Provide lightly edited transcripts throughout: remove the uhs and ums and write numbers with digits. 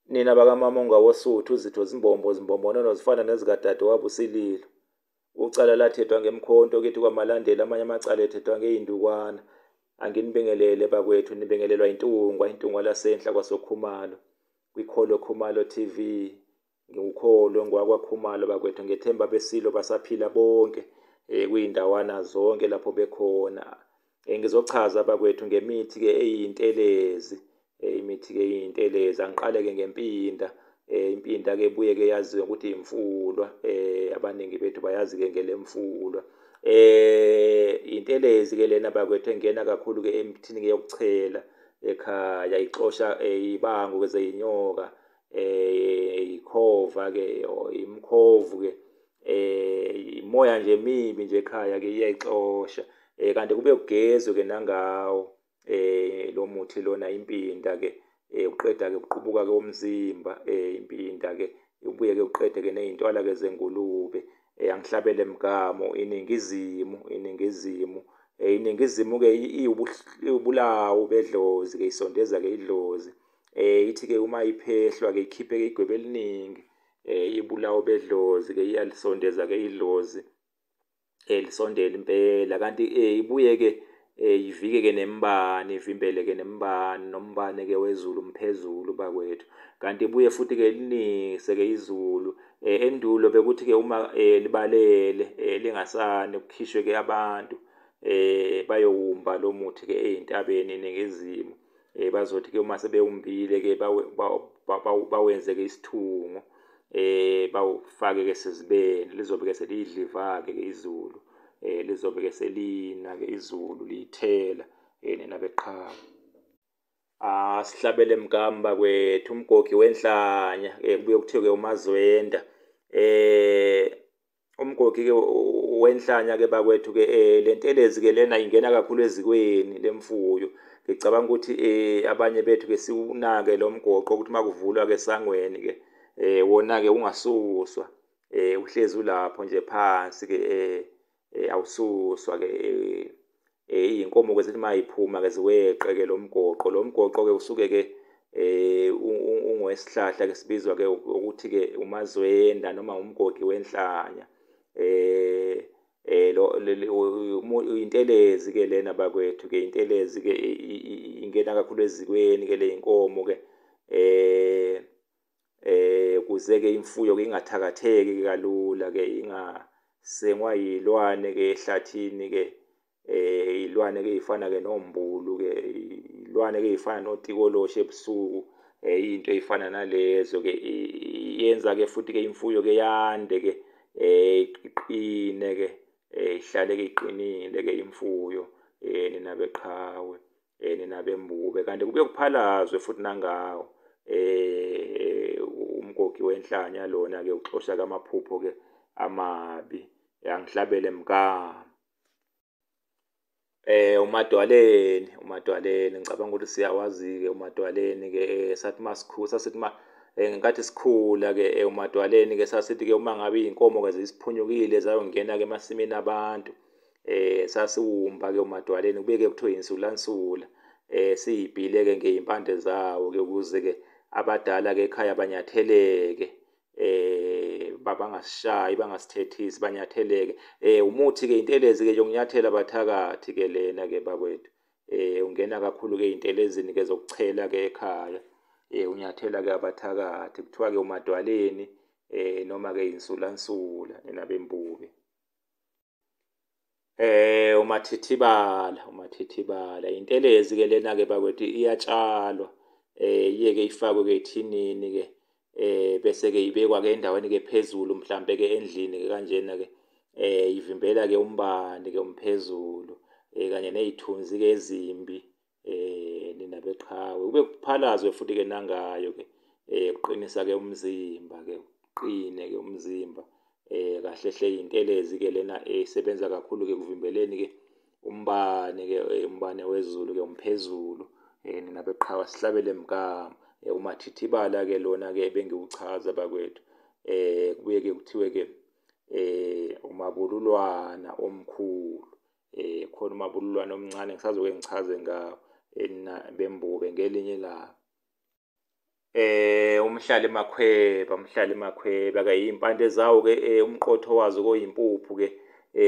Nina bakaMamonga woSuthu izitho zimbombo zimbombonono zifana nezikadadewabo uSililo. Ucala lathethwa ngemkhonto kithi kwaMalandela amanye amacala ethethwa ngey'ndukwana. Anginibingelele bakwethu nibingelelwa intungwa intungwa lasenhla kwaSokhumalo kwikholo Khumalo TV. Ngiwukholo ngwakwaKhumalo bakwethu ngethemba besilo basaphila bonke kwiy'ndawana zonke lapho bekhona. Ngizochaza bakwethu ngemithi-ke eyintelezi, imithi-ke eyintelezi. Angiqale-ke ngempinda, impinda-ke ibuye-ke yaziwe ngokuthi imfulwa, abaningi bethu bayazi-ke ngelemfulwa. Intelezi-ke lena bakwethu engena kakhulu-ke emithini-ke yokuchela ekhaya, ixosha iy'bango-ke zey'nyoka, ikhova-ke imkhovu-ke, imoya nje emibi nje ekhaya-ke iyayixosha. Kanti kube kugezwe-ke nangawo lo muthi lona impinda-ke, uqeda-ke ukuqubuka komzimba, impinda-ke ubuye-ke uqede-ke ney'ntwala-ke zengulube. Angihlabele mgamo iningizimu, iningizimu, iningizimu-ke iwubulawu bedlozi-ke, isondeza-ke idlozi. Ithi-ke uma iphehlwa-ke ikhiphe-ke igwebe eliningi, ibulawu bedlozi-ke iyalisondeza-ke idlozi, lisondele impela. Kanti ibuye-ke ivike-ke nemibani, ivimbele-ke nemibani, nombane-ke wezulu umphezulu bakwethu. Kanti ibuye futhi-ke linise-ke izulu. Endulo bekuthi-ke uma libalele lingasani kukhishwe-ke abantu bayowumba lo muthi-ke ey'ntabeni eningizimu. Bazothi-ke uma sebewumbile-ke bawenze-ke isithungo, bawufake-ke esizibeni, lizobe-ke seliyidliva-ke izulu, lizobe-ke selina-ke izulu liyithela nina beqhawe. Asihlabele mgama bakwethu, umgogi wenhlanya, kubuye kuthiwe-ke umazwenda. Umgogi-ke wenhlanya-ke bakwethu-ke, le ntelezi-ke lena ingena kakhulu ezikweni lemfuyo. Ngicabanga ukuthi abanye bethu-ke siwunake lo mgoqo ukuthi uma kuvulwa-ke esangweni-ke, wona-ke ungasuswa, uhlezi ulapho nje phansi-ke, awususwa-ke. Iy'nkomo-ke zithi uma y'phuma-ke ziweqe-ke lo mgoqo. Lo mgoqo-ke usuke-ke ungowesihlahla-ke sibizwa-ke ukuthi-ke umazwenda noma umgogi wenhlanya. Intelezi-ke lena bakwethu-ke, intelezi-ke ingena kakhulu ezikweni-ke ley'nkomo-ke, ukuze-ke imfuyo-ke ingathakatheki kalula-ke, ingasengwa iy'lwane-ke ehlathini-ke, iy'lwane-ke ey'fana-ke nombulu-ke, iy'lwane-ke ey'fana notikoloshi ebusuku, iy'nto ey'fana nalezo-ke. Yenza-ke futhi-ke imfuyo-ke yande-ke, iqine-ke, ihlale-ke iqinile-ke imfuyo, nina beqhawe, nina bembube. Kanti kubuye kuphalazwe futhi nangawo umgogi wenhlanya lona-ke uxosha-ke amaphupho-ke amabi. Angihlabele mgama. Umadwaleni, umadwaleni ngicabanga ukuthi siyawazi-ke umadwaleni-ke, sathi masikhula sasithi ma ngenkathi sikhula-ke umadwaleni-ke sasithi-ke uma ngabe iy'nkomo-ke zisiphunyukile zayongena-ke emasimini abantu, sasiwumba-ke umadwaleni, kubuye-ke kuthiwe insulansula, siyibhile-ke ngey'mpande zawo-ke ukuze-ke abadala-ke ekhaya banyatheleke, bangasishayi bangasithethisi banyatheleke. Umuthi-ke intelezi-ke yokunyathela abathakathi-ke lena-ke bakwethu, ungena kakhulu-ke ey'ntelezini-ke zokuchela-ke ekhaya, unyathela-ke abathakathi, kuthiwa-ke umadwaleni, noma-ke insulansula nina bembube. Umathithibala, umathithibala intelezi-ke lena-ke bakwethu iyatshalwa, iye-ke ifakwe-ke ethinini-ke, bese-ke ibekwa-ke endaweni-ke phezulu mhlampe-ke endlini-ke kanjena-ke, ivimbela-ke umbani-ke umphezulu, kanye ney'thunzi-ke ezimbi, nina beqhawe. Kube kuphalazwe futhi-ke nangayo-ke, kuqinisa-ke umzimba-ke, uqine-ke umzimba, kahle hle intelezi-ke lena esebenza kakhulu-ke kuvimbeleni-ke umbane-ke, umbane wezulu-ke umphezulu, nina beqhawe sihlabele mgama. Umathithibala-ke lona-ke bengiwuchaza bakwethu, kubuye-ke kuthiwe-ke umabululwana omkhulu, khona umabululwana omncane ngisazoke ngichaze ngawo nina bembube ngelinye ilanga. Umhlali makhweba, umhlali makhweba ke impande zawo ke umqotho wazo koyimpuphu ke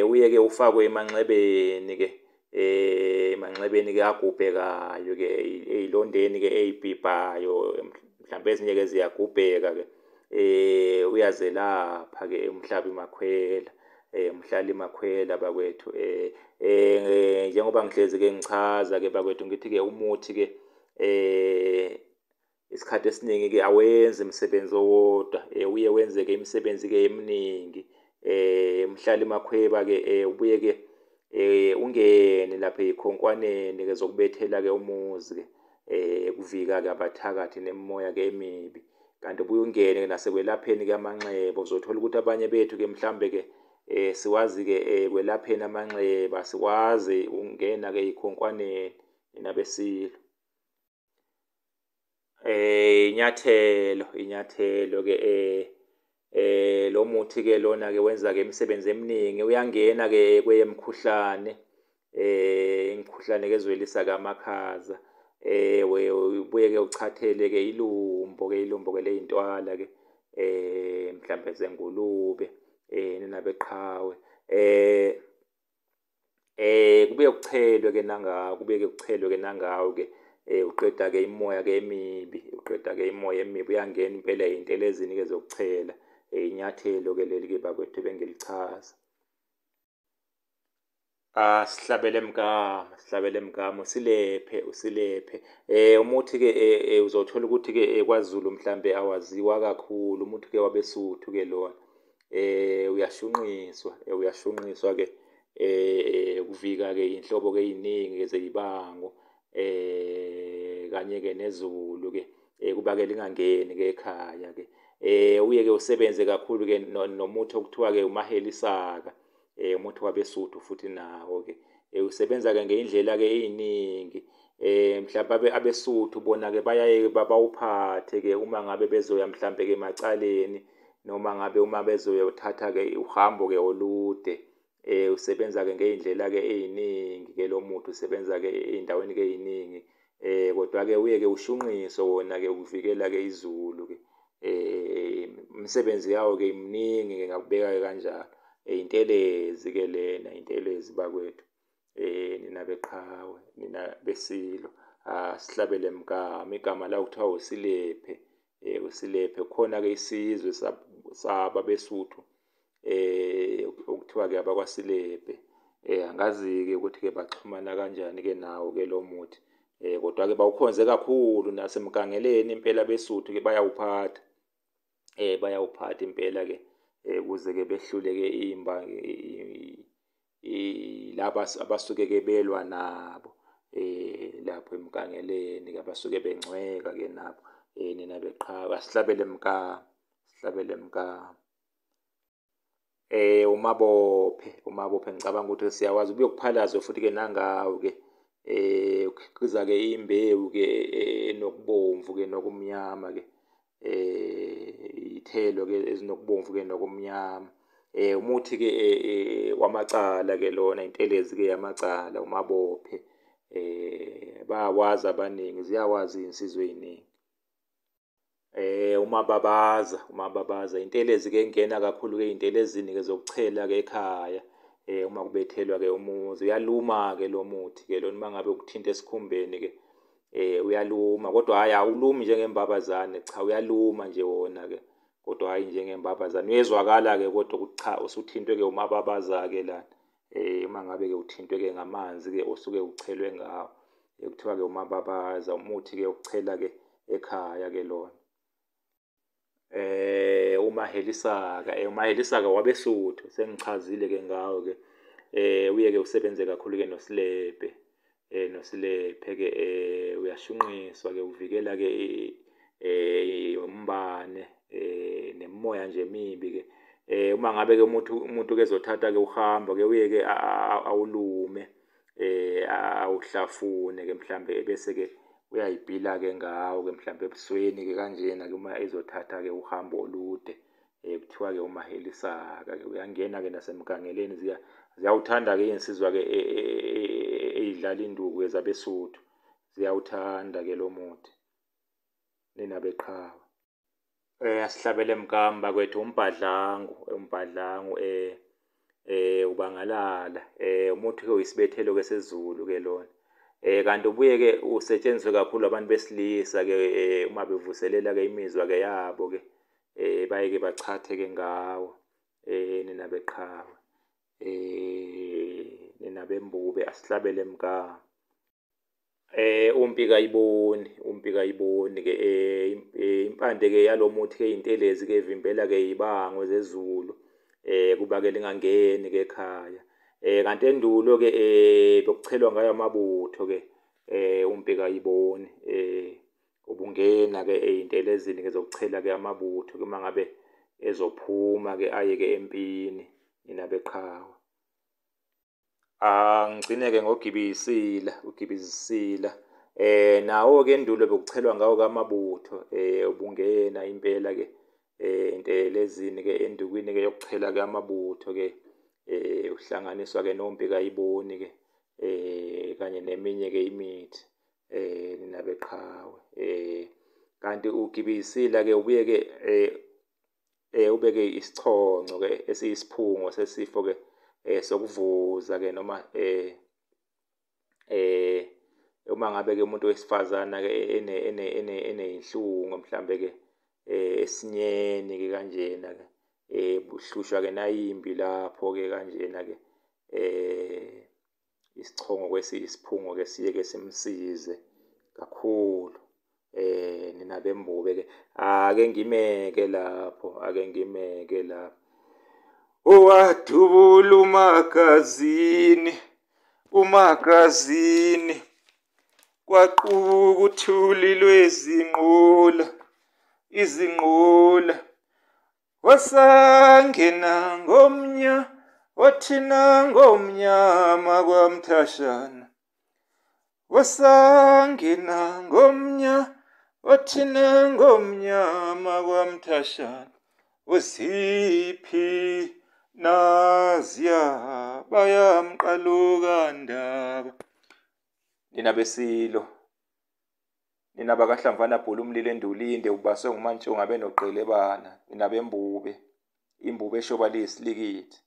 uye ke ufakwe emanxebeni ke, emanxebeni ke agubhekayo ke, ezilondeni ke ezibhibhayo, mhlawumbe ezinye ke ziyagubheka ke, uyazelapha ke umhlabi makhwela, umhlali makhwela bakwethu. Njengoba ngihlezi ke ngichaza ke bakwethu, ngithi ke umuthi ke isikhathi esiningi ke awenzi umsebenzi owodwa, uye wenzeke imisebenzi ke eminingi. Umhlali makhweba ke ubuye ke ungene lapha ezikhonkwaneni ke zokubethela ke umuzi ke, kuvika ke abathakathi nemimoya ke emibi. Kanti ubuye ungene nasekwelapheni ke amanxeba. Uzothola ukuthi abanye bethu ke mhlambe ke siwazi ke kwelapheni amanxeba, sikwazi ukungena ke ezikhonkwaneni nabesilo. Inyathelo, inyathelo ke lo muthi ke lona ke wenza ke imisebenzi eminingi. Uyangena ke kweyemikhuhlane, imikhuhlane ke ezwelisa ke amakhaza, ubuye ke uchathele ke ilumbo ke, ilumbo ke leyintwala ke, mhlambe zengulube, ninabeqhawe. Kubuye kuchelwe ke nangawo, kubuye ke kuchelwe ke nangawo ke, uqeda ke imoya ke emibi, uqeda ke imoya emibi. Uyangena impela ey'ntelezini ke zokuchela. Inyathelo ke leli ke bakwethu bengilichaza. Sihlabele mgama, sihlabele mgama, usilephe, usilephe. Umuthi ke uzothola ukuthi ke kwaZulu mhlambe awaziwa kakhulu, umuthi ke wabeSuthu ke lona. Uyashunqiswa, uyashunqiswa ke, kuvika ke inhlobo ke eziningi zeyibango, kanye ke nezulu ke, kuba ke lingangeni ke ekhaya ke. Uye ke usebenze kakhulu ke nomuthi okuthiwa ke umahelisaka, umuthi wabeSuthu futhi nawo ke. Usebenza ke ngeindlela ke eziningi. Mhlawumbe abeSuthu bona ke bayaye bawuphathe ke uma ngabe bezoya mhlambe ke emacaleni, noma ngabe uma bezoyothatha ke uhambo ke olude. Usebenza ke ngeindlela ke eziningi ke lo muthi, usebenza ke eindaweni ke eziningi. Kodwa ke uye ke ushunqiswe wona ke ukuvikela ke izulu ke. Imisebenzi yawo ke iminingi, ngingakubeka ke kanjalo. Intelezi ke lena, intelezi bakwethu, nina beqhawe, nina besilo. Sihlabele mgama, igama lawo kuthiwa uSilephe, uSilephe. Khona ke isizwe saba beSuthu okuthiwa ke abakwaSilephe. Angazi ke ukuthi ke baxhumana kanjani ke nawo ke lo muthi, kodwa ke bawukhonze kakhulu nasemgangeleni impela beSuthu ke bayawuphatha, bayawuphatha impela ke, ukuze ke behluleke imbangi laba abasuke ke belwa nabo, lapho emgangeleni ke abasuke bengcweka ke nabo, nina beqhawe. Sihlabele mgama, sihlabele mgama. Umabophe, umabophe ngicabanga ukuthi siyawazi. Ubuye kuphalazwe futhi ke nangawo ke, ukhiqiza ke imbewu ke enokubomvu ke nokumnyama ke, iy'thelo ke ezinokubomvu ke nokumnyama. Umuthi ke wamacala ke lona, intelezi ke yamacala, umabophe. Bayawazi abaningi, ziyawazi iy'nsizwa ey'ningi. Umababaza, umababaza intelezi ke engena kakhulu ke ey'ntelezini ke zokuchela ke ekhaya, uma kubethelwa ke umuzi. Uyaluma ke lo muthi ke lona uma ngabe ukuthinta esikhumbeni ke, uyaluma, kodwa hhayi awulumi njengembabazane, cha uyaluma nje wona ke, kodwa hhayi njengembabazane. Uyezwakala ke kodwa ukuthi cha usuthintwe ke umababaza ke lana, uma ngabe ke uthintwe ke ngamanzi ke osuke uchelwe ngawo, kuthiwa ke umababaza, umuthi ke ukuchela ke ekhaya ke lona. Umahelisaka, umahelisaka wabeSuthu, sengichazile ke ngawo ke. Uye ke usebenze kakhulu ke noSilephe, noSilephe ke, uyashunqiswa ke, uvikela ke umbane, nemimoya nje emibi ke. Uma ngabe ke umuntu ke ezothatha ke uhambo ke, uye ke awulume, awuhlafune ke mhlambe, bese ke uyayibhila ke ngawo ke mhlambe ebusweni ke kanjena ke uma ezothatha ke uhambo olude. Kuthiwa ke umahelisaka ke, uyangena ke nasemgangeleni. Ziyawuthanda ke iy'nsizwa ke ey'dlala induku zabeSuthu, ziyawuthanda ke lo muthi, nina beqhawe. Asihlabele mgama bakwethu umbhadlangu, umbhadlangu ubangalala umuthi-ke uyisibethelo-ke sezulu-ke lona. Kanti ubuye-ke usetshenziswe kakhulu abantu besilisa-ke uma bevuselela-ke imizwa-ke yabo-ke baye-ke bachathe-ke ngawo nina beqhawe nina bembube asihlabele mgama. Umpi kayiboni, umpi kayiboni ke impande ke yalomuthi ke intelezi ke ivimbela ke ibango zezulu kuba ke lingangeni ke ekhaya. Kanti endulo ke bekuchelwa ngayo amabutho ke umpi kayiboni ubungena ke eyintelezini ke zokuchela ke amabutho uma ngabe ezophuma ke aye ke empini nina beqhawe. Angigcine-ke ngogibisila, ugibisila nawo-ke endulo bekuchelwa ngawo-ke amabutho ubungena impela-ke entelezini-ke endukwini-ke yokuchela-ke amabutho-ke uhlanganiswa-ke nompi kayiboni-ke kanye neminye-ke imithi nina beqhawe kanti ugibisila-ke ubuye-ke ubeke isichonco-ke esiyisiphungo sesifo-ke sokuvuza ke noma uma ngabe ke umuntu wesifazana ke ene ene ene eneyinhlungu mhlambe ke esinyeni ke kanjena ke buhlushwa ke nayimbi lapho ke kanjena ke isichongo kwesiyisiphungo ke siye ke simsize kakhulu nina bembube ke ake ngimeke lapho ake ngimeke lapho. Owadubula umagazini, umagazini, kwaqubuka uthuli lwezinqola, izinqola. Wasangena ngomnya, wathina ngomnyama kwamthashana. Wasangena ngomnya, wathina ngomnyama kwamthashana. Usiphi naziya bayamqaluka ndaba. Nina besilo, nina bakahlamvana bhula umlilo endulinde ubaswe ngumantshonga benoqelebana, nina bembube, imbube eshoba liyisilikithi.